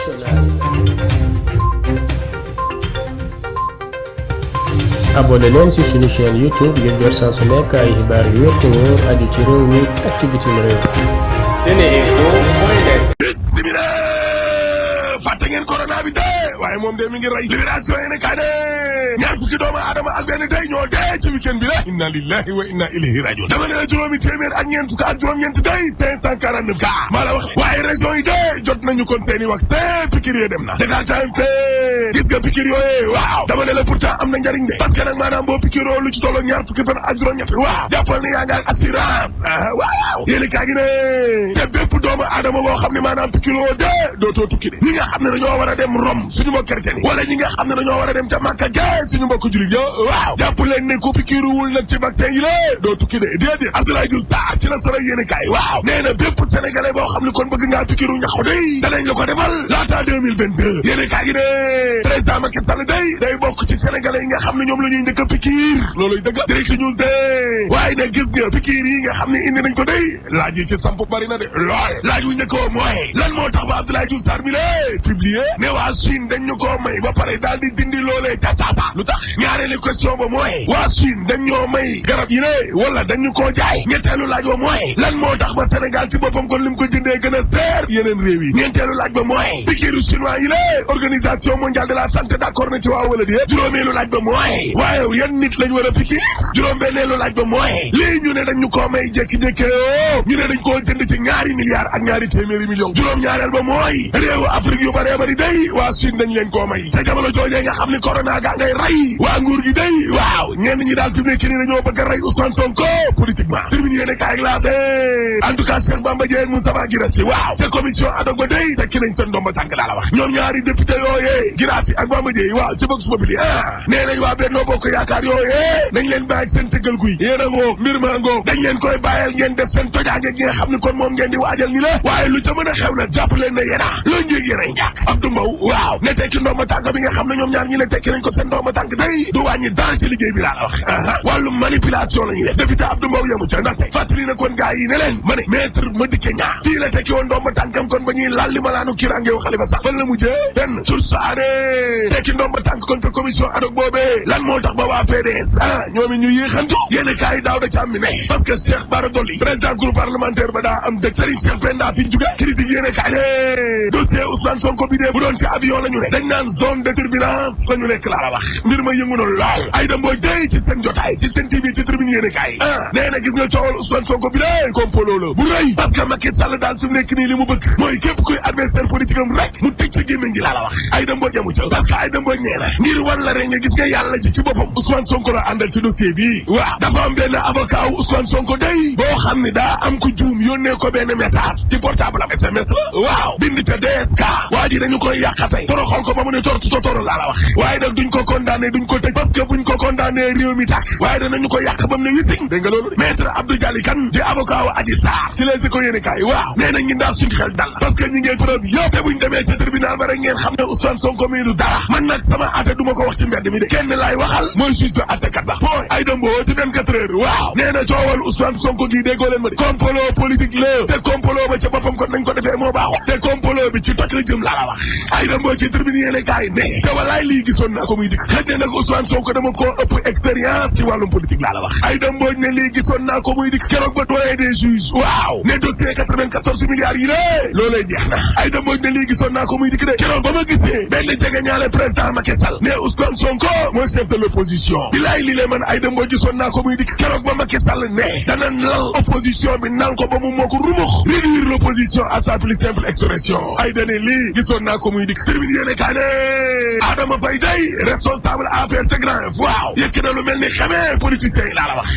internationale. abonné leen ci suñu chaîne YouTube ngir jot saa su nekk ay xibaar yu wér te wóor aju ci réew mi ak ci bitim réew. Seneinfo.net. fàtte ngeen corona bi de waaye moom de mi ngi rey libération yéene kaa ne ñaar fukki doomu aadama ak benn tey ñoo dee ci week-end bi la inna lillahi wa inna ilayhi rajiun dama ne la juróomi téeméer ak ñeent fukk ak juróom-ñeent tey 549 cas maa la wax waaye région yi de jot nañu kon seen i vaccin piqûre yi dem na Dakar Times de gis nga piqûre yooyu waaw dama ne la pourtant am na njariñ de parce que nag maanaam boo piqûre lu ci tolloog ñaar fukki fan ak juróom-ñett waaw jàppal ne yaa ngi ak assurance waaw yéene kaa gi ne te bépp doomu aadama boo xam ne maanaam piqûre de dootoo tukki de ñi nga xam ne dañoo war a dem Rome suñu mbokk chrétien wala ñi nga xam ne dañoo war a dem ca Makka ga suñu mbokk julit yo waaw jàpp leen ne ku piqûre wul nag ci vaccin yi la doo tukki de déedéet Abdoulaye Diouf Sarr ci la solo yéene kaay waaw nee na bépp sénégalais boo xam ne kon bëgg ngaa piqûre ñaxu day danañ la ko defal laata 2022 yéene kaay gi ne président Macky Sall day bokk ci sénégalais yi nga xam ne ñoom la ñuy njëkk a piqûre looluy dëgg Direct News de waaye nag gis nga piqûre yi nga xam ne indi nañ ko day laaj yi ci samp bari na de lool laaj wu njëkk mooy lan moo tax ba Abdoulaye Diouf Sarr mi la publié ne waa Chine dañ ñu koo may ba pare daal di dindi loolee ca saasa lu tax ñaareelu question ba mooy waa Chine dañ ñoo may garab yi ne wala dañ ñu koo jaay ñetteelu laaj ba mooy lan moo tax ba Sénégal ci boppam kon lim ko jëndee gën a seer yeneen réew yi ñeenteelu laaj ba mooy piqûre chinois yi la organisation mondiale de la santé d'accord na ci waaw wala déet juróomeelu laaj ba mooy waaye yan nit lañ war a piqûre juróom-benneelu laaj ba mooy lii ñu ne dañ ñu koo may jékki-jékki ñu ne dañ koo jënd ci ñaari milliards ak ñaari téeméeri millions juróom-ñaareel ba mooy réewu Afrique yu bëree bëri day waa Chine dañ leen koo may ca jamono joojee nga xam ni corona gaa ngay rey waa nguur gi day waaw ñenn ñi daal fi mu nekk nii dañoo bëgg a rey Ousmane Sonko politiquement terminé yéene kaay glace en tout cas Cheikh Bamba Dièye ak Moustapha Guirassy waaw ca commission ad hoc ba day tekki nañ seen ndomba tànk daa la wax ñoom ñaari député yooyee Guirassy ak Bamba Dièye waaw ci Vox Populi nee nañ waa Benno Bokk Yaakaar yooyee nañ leen bàyyi ak seen tëggal guy yéen a ngoo mbir ma ngoo dañ leen koy bàyyal ngeen def seen tojaange gi nga xam ni kon moom ngeen di waajal ni la waaye lu ca mën a xew na jàpp leen ne yéena loo njéeg yéen a njàkk Abdou Mbow waaw ne tekki ndomba tànk bi nga xam ne ñoom ñaar ñi ne tekki nañ ko seen ndomba tànk day du wàññi dara ci liggéey bi laa la wax wàllu manipulation la ñuy def député Abdou Mbow yemu ca ndaxte fàttali na kon gars yi ne leen ma ne maître Madické Niang fii la tekki woon ndomba tànkam kon ba ñuy laal li malaanu kirangeewu Khalifa Sall fan la mujjee benn sursaane tekki ndomba tànk kon te commission ad hoc boobee lan moo tax ba waa PDS ñoom it ñu yéexantu yéen kaay daaw da ci am mi ne parce que Cheikh Bara Dolly président groupe parlementaire ba daa am dëgg Serigne Cheikh Penda fi jóge critique yéen kaay ne dossier Ousmane Sonko bi dee bu doon ci avion la ñu ne dañ naan zone de turbulence la ñu nekk laa la wax mbir ma yëngu na lool Aïda Mbodj day ci seen jotaay ci seen TV ci tribune yéen kaay nee na gis nga coowal Ousmane Sonko bi dee complot la bu rëy parce que Macky Sall daal su nekk nii li mu bëgg mooy képp kuy adversaire politique am rek mu tëj sa gémmiñ gi laa la wax Aïda Mbodj amu ca parce que Aïda Mbodj nee na ngir wan la rek nga gis nga yàlla ji ci boppam Ousmane Sonko la àndal ci dossier bi waaw dafa am benn avocat wu Ousmane Sonko day boo xam ne daa am ko juum yónnee ko benn message ci portable am SMS la waaw bind ca DSK waa ji dañu koy yàqatey toroxal ko ba mu ne tortu totoro laa la wax waaye nag duñ ko condamné duñ ko tëj parce que buñ ko condamné réew mi tàkk waaye danañu ko yàq ba mu ne wising dégg nga loolu maître Abdou Dialy Kane di avocat wu Adji Sarr ci les ko yéene kaay waaw nee na ñi daal suñu xel dal parce que ñi ngeen preuve yëpp te buñ demee ci tribunal ba rek ngeen xam ne Ousmane Sonko mii du dara man nag sama atte du ma ko wax ci mbedd mi de kenn laay waxal mooy juge ba attekat ba point Aïda Mbodj ci 24 heures waaw nee na coowal Ousmane Sonko gi déggoo leen ma de complot politique la te complot ba ca boppam kon nañ ko defee moo baaxoo te complot bi ci toj la jëm laa la wax Aïda Mbodj ci tribune yéene kaay ne te walaay lii gisoon naa ko muy dikk xëj na nag Ousmane Sonko dama koo ëpp expérience ci wàllum politique laa la wax Aïda Mbodj ne lii gisoon naa ko muy dikk keroog ba doyen des juges waaw ne dossier 94 milliards yi lée loolee jeex na Aïda Mbodj ne lii gisoon naa ko muy dikk de keroog ba ma gisee benn jege ñaale président Macky Sall ne Ousmane Sonko mooy chef de l'opposition bilaay lii lee man Aïda Mbodj gisoon naa ko muy dikk keroog ba Macky Sall ne dana nal opposition bi nal ko ba mu moo ko rumux réduire l'opposition à sa plus simple expression Aïda ne lii gisoon naa ko muy dikk tribune yéene kaa ne Adama Faye day responsable APR ca Grand Yoff waaw yëkk na lu mel ni xamee politiciens yi laa la wax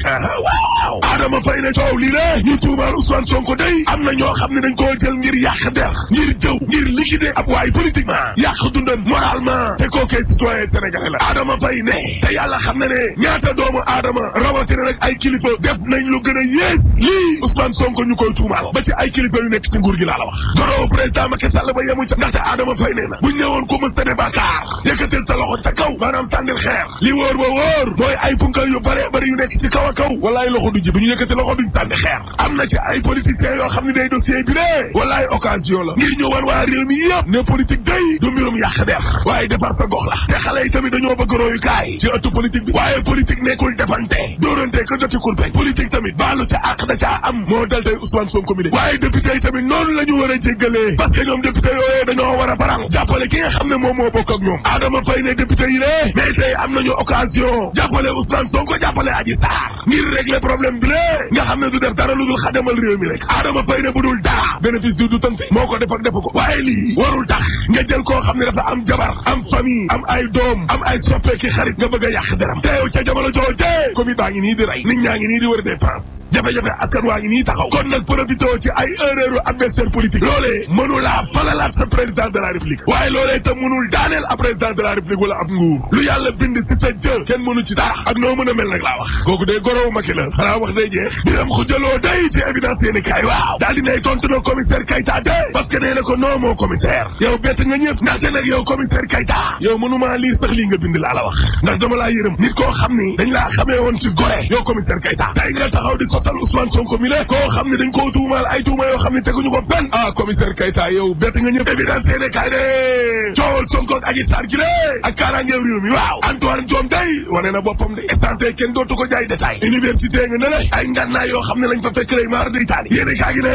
waaw Adama Faye ne coow lii la ñu tuumaal Ousmane Sonko day am na ñoo xam ne dañ koo jël ngir yàq der ngir jëw ngir liquider ab waay politiquement yàq dundam moralement te kookee citoyen sénégalais la Adama Faye ne te yàlla xam na ne ñaata doomu Adama rawatina nag ay kilifa def nañ lu gën a yées lii Ousmane Sonko ñu koy tuumaal ba ci ay kilifa yu nekk ci nguur gi laa la wax goro président Macky Sall ba yemu ca ndaxte Adama Faye nee na buñ ñëwoon ko mës ta ne bàkkaar yëkkatil sa loxo ca kaw maanaam sànnil xeer li wóor ba wóor mooy ay punkal yu bare bari yu nekk ci ci kaw a kaw walaay loxo du ji bu ñu yëkkati loxo duñ sànni xeer am na ci ay politiciens yoo xam ne day dossier bi de walaay occasion la ngir ñu wan waa réew mi yëpp ne politique day du mbirum yàq der waaye defar sa gox la te xale yi tamit dañoo bëgg royukaay ci ëttu politique bi waaye politique nekkul defante dóorante ko joti kurpeñ politique tamit baalu ca àq da caa am moo dal tey Ousmane Sonko mi de waaye député yi tamit noonu la ñu war a jéggalee parce que ñoom député yooyee dañoo war a barang jàppale ki nga xam ne moom moo bokk ak ñoom Adama Faye ne député yi ne mais tey am nañu occasion jàppale Ousmane Sonko jàppale Adji Sarr ngir régler problème bi lée nga xam ne du def dara lu dul xademal réew mi rek Adama Faye ne bu dul daa bénéfice du tante moo ko def ak defu ko waaye lii warul tax nga jël koo xam ne dafa am jabar am famille am ay doom am ay soppe ki xarit nga bëgg a yàq deram te yow ca jamono jooje Covid baa ngi nii di rey nit ñaa ngi nii di wër dépense jafe-jafe askan waa ngi nii taxaw kon nag profité ci ay erreur adversaire politique loolee mënulaa falalaat sa président de la république waaye loolee tam mënul daaneel ab président de la république wala ab nguur lu yàlla bind si sa jë kenn mënu ci dara ak noo mën a mel nag laa wax kooku day gorow Macky la xanaa wax day jeex diram xujaloo day ci évidence yéeni kaay waaw daal di nay tontu na commissaire Keita de parce que nee na ko non moo commissaire yow bett nga ñëpp ndaxte nag yow commissaire Keita yow mënumaa lire sax lii nga bind laa la wax ndax dama laa yërëm nit koo xam ni dañ laa xamee woon ci gore yow commissaire Keita tey nga taxaw di sosal Ousmane Sonko mi le koo xam ne dañ koo tuumaal ay tuuma yoo xam ne teguñu ko benn commissaire Keita yow bett nga ñëpp évidence yéene kaay de coowal Sonko ak Adji Sarr gi de ak kaaraangeew réew mi waaw Antoine Diome day wane na boppam de essence kenn dootu ko jaay détail université nga ne la ay ngànnaay yoo xam ne lañ fa fekk lay maar de Italie yéene kaay gi ne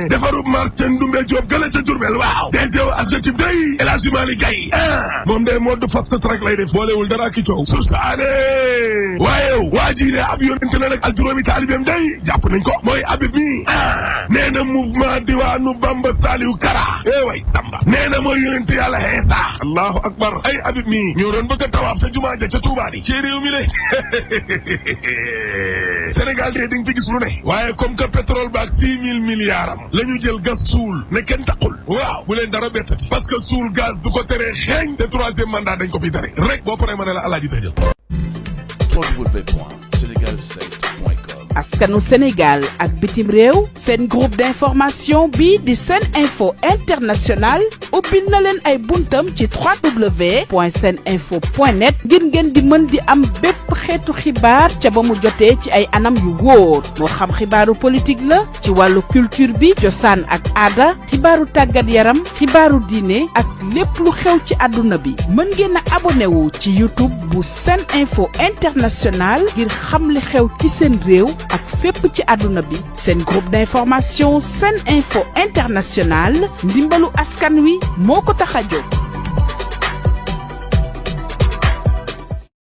defarub marché Ndoumbé Diop gële ca Diourbel waaw DGO adjectif day El Hadji Malick Gaye moom day moo du fast track lay def boolewul dara ki coow sursaane waaye waa ji ne ab yonente la nag ak juróomi taalibeem day jàpp nañ ko mooy Habib mi nee na mouvement diwaanu Bamba Saliou Kara way Samba nee na mooy yonente yàlla Iisa allahu akbar ay Habib mi ñoo doon bëgg a tawaaf ca jumaa ja ca Touba di ci réew mi le Sénégal de di nga fi gis lu ne waaye comme que pétrole baak 6 000 milliards am la ñu jël gas suul ne kenn taqul waaw bu leen dara bettati parce que suul gaz du ko teree xeeñ te 3e mandat dañ ko fi tere rek boo paree ma ne la alaaji tëjal askanu Sénégal ak bitim réew seen groupe d'information bi di Sen Info International ubbil na leen ay buntam ci www.seninfo.net ngir ngeen di mën di am bépp xeetu xibaar ca ba mu jotee ci ay anam yu wóor moo xam xibaaru politique la ci wàllu culture bi cosaan ak aada xibaaru tàggat yaram xibaaru diine ak lépp lu xew ci àdduna bi mën ngeen a abonné wu ci YouTube bu Sen Info International ngir xam li xew ci seen réew ak fépp ci àdduna bi seen groupe d'information Sen Info International ndimbalu askan wi moo ko tax a jóg